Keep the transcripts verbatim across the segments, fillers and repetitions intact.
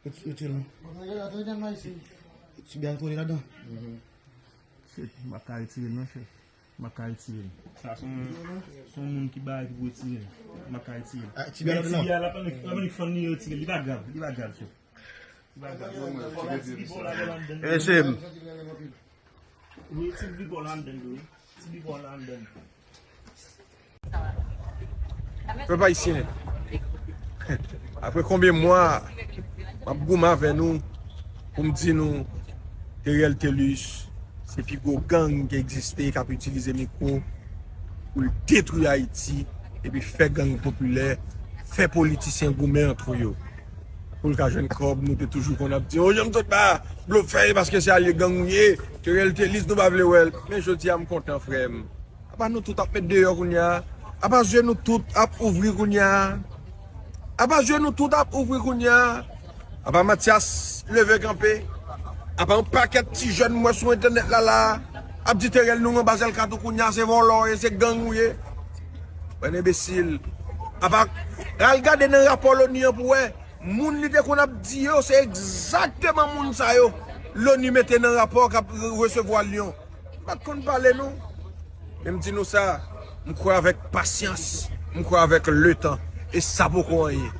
Retire l non. Ti byen kole ladan. Chèf, m pa ka retire l non, chèf. M pa ka retire l. Sa se yon, se yon moun ki bay ki pou retire l. M pa ka retire l. Ah, ti byen ladan. Ti byen la, pa annik fann li retire l. Li pa grav, li pa grav, chèf. Li pa grav. Ti byen la, ladan. E se m. Wi, ti byen ladan, wi. Ti byen ladan. Pèp ayisyen, apre konbyen mwa m ap goumen avè nou pou m di nou Theriel Thelus se pi gwo gang ki egziste k ap itilize mikwo pou l detwi Ayiti epi fè gang popilè, fè politisyen goumen antre yo. Pou l ka jwenn kòb, nou te toujou konn ap di, o, janm sot ba blofè paske se alye gang ou ye, Theriel Thelus nou pa vle wè l. Men jodi a m kontan frè m. Apa nou tout ap met deyò kounye a? Apa zye nou tout ap ouvri kounye a? Apa zye nou tout ap ouvri kounye a? Apa Mathias leve kanpe? Apa yon pakèt ti jèn m wè sou entènèt la la ap di Theriel nou anba zèl kat ou kounye a, se vòlò w ye, se gang ou ye? Bann enbesil. Apa al gade nan rapò Loni an pou wè moun li te konn ap di yo se egzakteman moun sa yo Loni mete nan rapò k ap resevwa Lyon. M pa t konn pale non. Men m di nou sa, m kwè avèk pasyans, m kwè avèk letan. E sa poko anyen.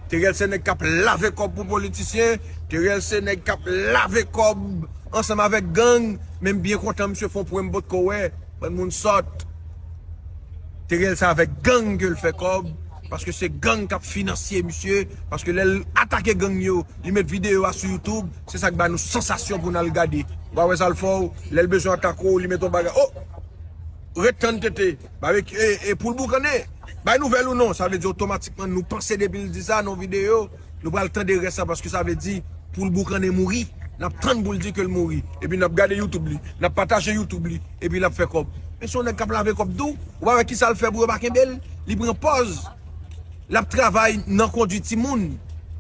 Theriel se nèg k ap lave kòb pou politisyen, Theriel se nèg k ap lave kòb ansanm avèk gang, men m byen kontan misye fè yon pwen m potko wè, bann moun sòt. Theriel se avèk gang ke l fè kòb, paske se gang k ap finanse misye, paske lè l atake gang yo, li met videyo a sou YouTube, se sa k ba nou sansasyon pou n al gade. Ou pa wè sa l fè w, lè l bezwen atake w, li met yon bagay, o! Ret tann tete, ba e, e pou l boukannen, bay nouvèl ou non, sa vle di otomatikman nou panse depi l di sa nan yon videyo, nou pral tande rès la, paske sa vle di pou l boukannen mouri, n ap tann pou l di ke l mouri, epi n ap gade YouTube li, n ap pataje YouTube li, epi l ap fè kòb. Men se yon nèg k ap lave kòb tou, ou pa wè kisa l fè pou yo pa kenbe l, li pran pòz. L ap travay nan kondwi timoun,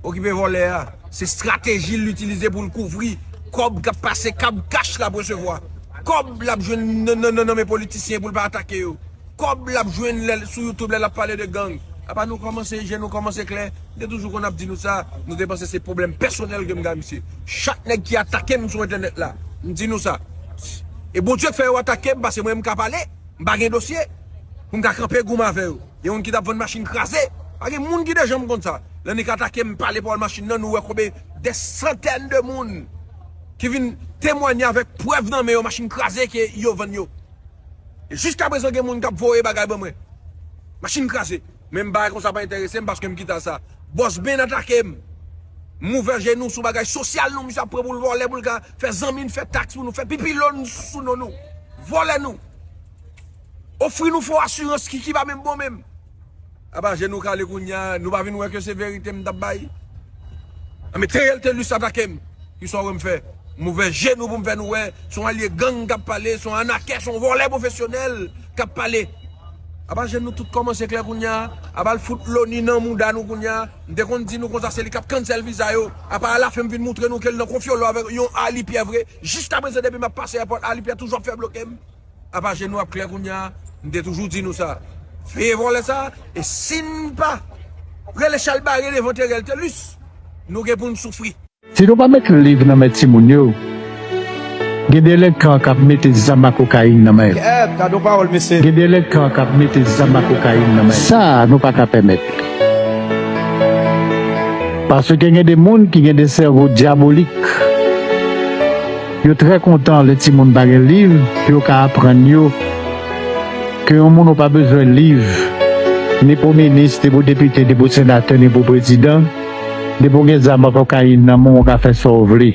okipe vòlè a. Se estrateji l itilize pou l kouvri kòb k ap pase, kab kach l ap resevwa. Kòb l ap jwenn nan, nan, nan, nan men politisyen pou l pa atake yo. Kòb l ap jwenn lè l sou YouTube lè l ap pale de gang. Apa nou kòmanse, je nou kòmanse klè. M te toujou konn ap di nou sa. Nou te panse se pwoblèm pèsonèl ke m gen ak misye. Chak nèg ki atake m sou entènèt la, m di nou sa. E Bondye k fè yo atake m, paske mwen m ka pale. M pa gen dosye pou m ka kanpe goumen avè yo. Gen moun ki t ap vann machin kraze. Pa gen moun ki te janm konn sa. Lè nèg atake m, pale pawòl machin nan, nou wè konbyen, dè santèn de moun ki vin temwanye avèk prèv nan men yo, machin kraze ke yo vann yo. E jiskaprezan gen moun k ap voye bagay ban mwen. Machin kraze. Men m bagay konsa pa enterese m paske m kite sa. Bòs Ben atake m. M ouvè je nou sou bagay sosyal nou, misye ap pran pou l vòlè, pou l ka fè zanmi n, fè taks pou nou, fè pipi lòn sou non nou. Vòlè nou. Ofri nou fo asirans ki, ki pa menm bon menm. Apa je nou kale kounye a, nou pa vin wè ke se verite m t ap bay. Anben Theriel Thelus atake m. Kisa w wè m fè? M ouvè je nou pou m fè nou wè. Se yon alye gang k ap pale, se yon anakè, se yon vòlè pwofesyonèl k ap pale. Apa je nou tout kòmanse klè kounye a. Apa l fout Loni nan mouda nou kounye a. M te konn di nou konsa se li k ap cancel viza yo. Apa alafen m vin moutre nou ke l nan konfyolo avèk yon Ali Pierre vre. Jiskaprezan depi m ap pase èpòt Ali Pierre toujou ap fè bloke m. Apa je nou ap klè kounye a, m te toujou di nou sa. Veye vòlè sa, e si n pa rele chalbare devan Theriel Thelus, nou gen pou n soufri. Si nou pa met liv nan men timoun yo, gen delenkan k ap mete zam ak kokayin nan men yo. Kèt, gade yon pawòl, mesye. Gen delenkan k ap mete zam ak kokayin nan men yo. Sa a, nou pa ka pèmèt li. Paske gen de moun ki gen de sèvo dyabolik. Yo trè kontan lè timoun pa gen liv pou yo ka aprann yo ke yon moun ou pa bezwen liv, ni pou minis, ni pou depite, ni pou senatè, ni pou prezidan, depi w gen zam ak kokayin nan men w, ou ka fè sa w vle.